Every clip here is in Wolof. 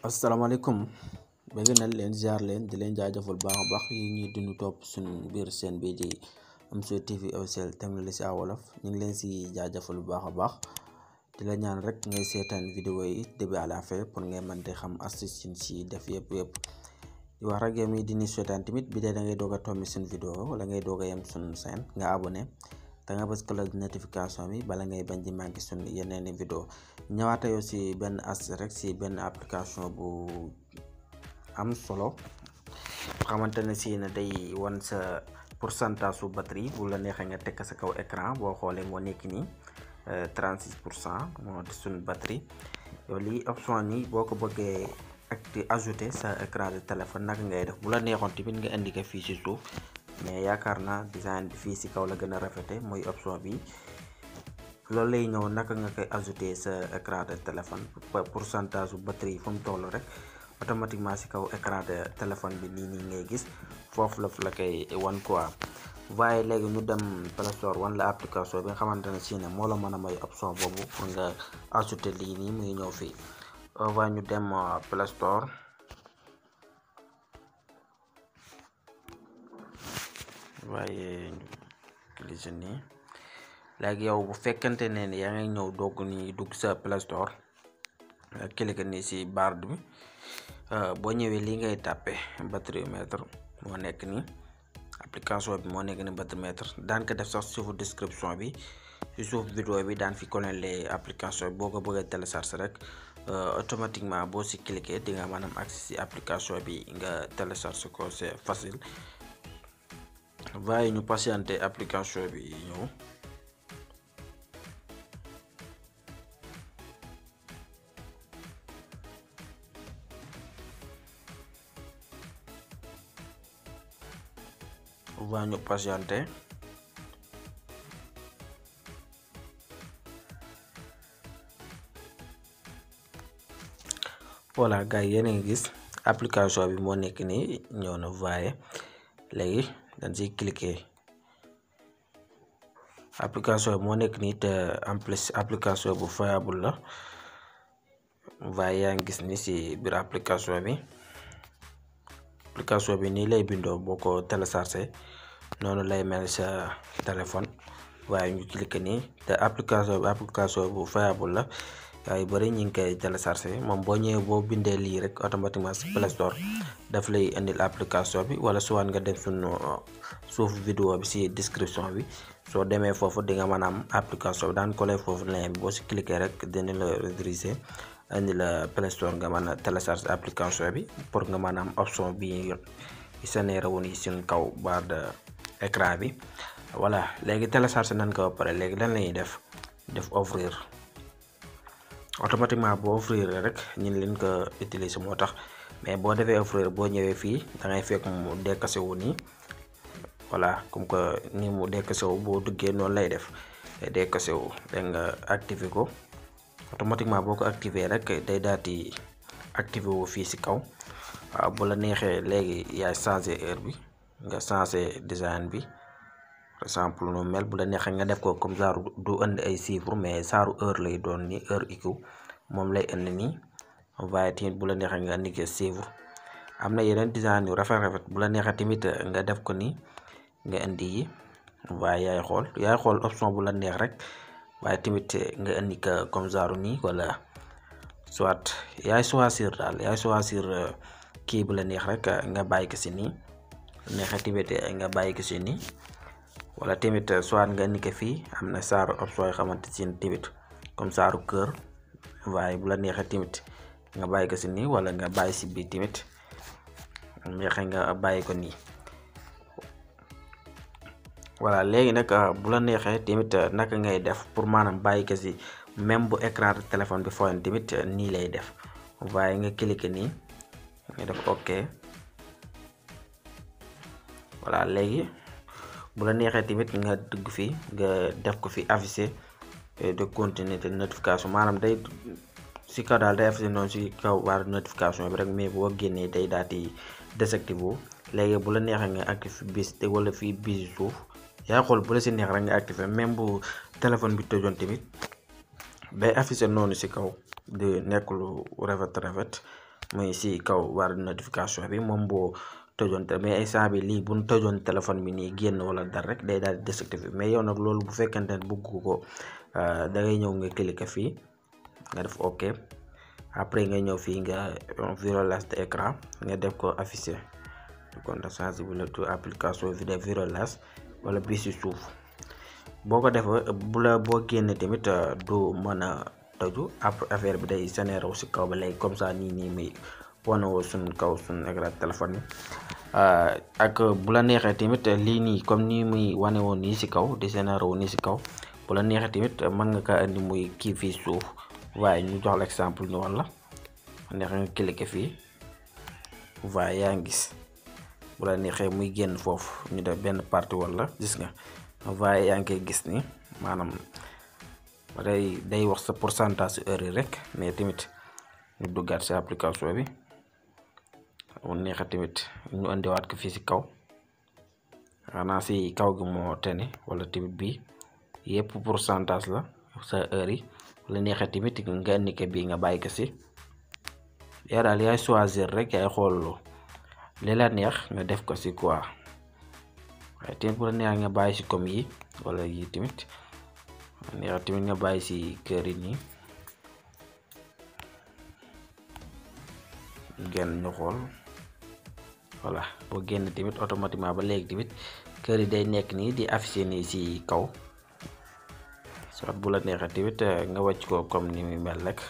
asalaamaaleykum bëgg nañ leen ziar leen di leen jaajëfal baax a baax yi ñuy dund topp suñu biir seen bi di Sur TV officiel technologie à wolof ñu ngi leen si jaajëfal bu baax a baax di la ñaan rek ngay seetaan vidéo yi début à la fin pour ngay mën di xam astuce yi si def yëpp di wax rek yow mi di ni seetaan tamit bi dee da ngay doog a tombi suñu vidéo wala ngay doog a yem suñu chaîne nga abonné da nga bës cloche de notification bi bala ngay bañ di manqué suñu yeneen vidéo ñëwaate yow si benn astuce rek si benn application bu am solo xamante ne si ne day wan sa pourcentage su batterie bu la neexee nga tekk sa kaw écran boo xoolee moo nekk nii 36% moo di suñu batterie yow lii option nii boo ko bëggee ajouter sa écran de téléphone naka ngay def bu la neexoon tamit nga indi ko fii si suuf mais yaakaar naa design bi fii si kaw la gën a rafete mooy option bi loolu lay ñëw naka nga koy ajouter sa écran de téléphone pourcentage su batterie fu mu toll rek automatiquement si kaw écran de téléphone bi nii ngay gis foofu la koy wan quoi. waaye léegi ñu dem Play Store wan la application bi nga xamante ne si ne moo la mën a may option boobu pour nga ajouter lii nii muy ñëw fii waaye ñu dem Play Store waaye utiliser nii léegi yow bu fekkente ne yaa ngi ñëw doog ni dugg sa Play Store cliquer nii si barre bi boo ñëwee lii ngay tàppe batterimètre moo nekk nii application bi moo nekk ni batterimètre daan ko def sax suufu description bi si suuf vidéo bi daan fi connaître application bi boo ko bëggee télécharger rek automatiquement boo si cliquer di nga mën am accès si application bi nga télécharger ko c'est facile waaye ñu patienter application bi ñëw waa ñu patienter voilà gars yi yéen a ngi gis application bi moo nekk nii ñëw na voyez léegi dañ siy cliquer application bi moo nekk nii te en plus application bu fiable la waaye yaa ngi gis ni si biir application bi nii lay bindoo boo ko téléchargé noonu lay mel sa téléphone waaye ñu cliquer nii te application bu fiable la waaye bëri ñu ngi koy téléchargé moom boo ñëwee boo bindee lii rek automatiquement si Play Store daf lay indil application bi wala soit nga dem suñu suuf vidéo bi si description bi soo demee foofu di nga mën a am application bi daan ko lay foofu lien bi boo si cliquer rek dina la rediriger indi la Play Store nga mën a télécharger application bi pour nga mën a am option bi généré woon yi suñ kaw barre de écran bi voilà léegi télécharger nañ ko ba pare léegi lan lañuy def ouvrir automatiquement boo ouvrir rek ñun leen ko utiliser moo tax mais boo defee ouvrir boo ñëwee fii da ngay fekk mu décaissé wu nii voilà comme que ni mu décaissé wu boo duggee noonu lay def décaissé wu da nga activer ko automatiquement boo ko activer rek day daal di activer wu fii si kaw waaw bu la neexee léegi yaay changer heure bi nga changer design bi par exemple nu mel bu la neexee nga def ko comme genre du indi ay chiffres mais saaru heure lay doon ni heure iku moom lay indi nii waaye tamit bu la neexee nga indi ko chiffre am na yeneen design yu rafet bu la neexee tamit nga def ko nii nga indi yi waaye yaay xool option bu la neex rek waaye tamit nga indi ko comme genre nii wala soit yaay choisir kii bu la neex rek nga bàyyi ko si nii neexee tamit nga bàyyi ko si nii wala tamit soit nga indi ko fii am na saaru option yoo xamante si tamit comme saaru kër waaye bu la neexee tamit nga bàyyi ko si nii wala nga bàyyi si bii tamit neexee nga bàyyi ko nii voilà léegi nag bu la neexee tamit naka ngay def pour maanaam bàyyi ko si même bu écran de téléphone bi fooy tamit nii lay def waaye nga cliquer nii nga def ok voilà léegi bu la neexee tamit nga dugg fii nga def ko fi afficher de continuer de notification maanaam day si kaw daal day afficher noonu si kaw barre notification bi rek mais boo génnee day daal di désactiver léegi bu la neexee nga activer bis te wala fii bis suuf yaa xool bu la si neex rek nga activer même bu téléphone bi tëjoon tamit day afficher noonu si kaw di nekk lu rafet muy si kaw war notification bi moom boo tëjoon mais instant bi lii bu ñu tëjoon téléphone bi nii génn wala dara rek day daal di désactiver mais yow nag loolu bu fekkente ne bëgg ko da ngay ñëw nga cliquer fii nga def OK après nga ñëw fii nga virage d'écran nga def ko affiché kon sensibilité application vidéo virage wala bi si suuf boo ko defee boo génne tamit du mën a tëju affaire bi day généré wu si kaw ba léegi comme ça nii muy wane woo suñ kaw suñ écran téléphone bi ak bu la neexee tamit lii nii comme nii muy wane woon nii si kaw di généré wu nii si kaw bu la neexee tamit mën nga kaa indi muy kii fii suuf waaye ñu jox la exemple ñu wala neex nga cliquer fii waaye yaa ngi gis bu la neexee muy génn foofu ñu def benn partie wala gis nga waaye yaa ngi koy gis ni maanaam day wax sa pourcentage heure yi rek mais tamit ñu duggaat si application bi bu neexee tamit ñu andiwaat ko fii si kaw xanaa si kaw gi moo tene wala tamit bii yëpp pourcentage la sa heure yi la neexee tamit nga indi ko bii nga bàyyi ko si yaa daal yaay choisir rek yaay xool li la neex nga def ko si quoi waaye tamit bu la neex nga bàyyi si comme yi wala yi tamit neex tamit nga bàyyi si kër yi nii génn ñu xool voilà boo génn tamit automatiquement ba léegi tamit kër yi day nekk nii di affiché nii si kaw soit bu la neexee tamit nga wàcc ko comme ni muy mel rek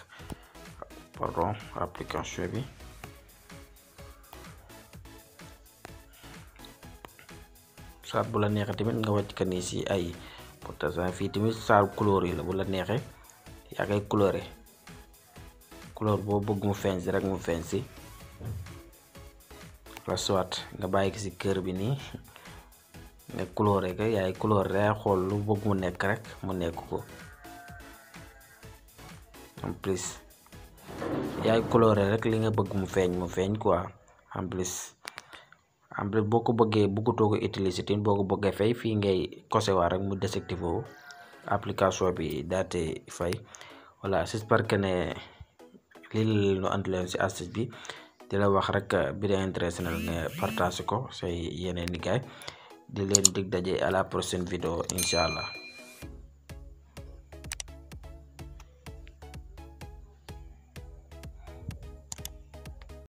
pardon application bi soit bu la neexee tamit nga wàcc ko nii si ay pourcentage fii tamit saa couleur yi la bu la neexee yaa koy couleurer couleur boo bëgg mu feeñ si rek mu feeñ si la soit nga bàyyi ko si kër bi nii nga couleurer ko yaay couleur yaay xool lu bëgg mu nekk rek mu nekk ko en plus yaay couleurer rek li nga bëgg mu feeñ quoi en plus boo ko bëggee bëggatoo ko utiliser tamit boo ko bëggee fay fii ngay kose waa rek mu désactivé wu application bi daate fay voilà j'espère que ne lii la ñu andi leen si astuce bi di la wax rek bi la intéressé na nga partage ko say yeneen i gaay di leen dig daje à la prochaine vidéo incha allah.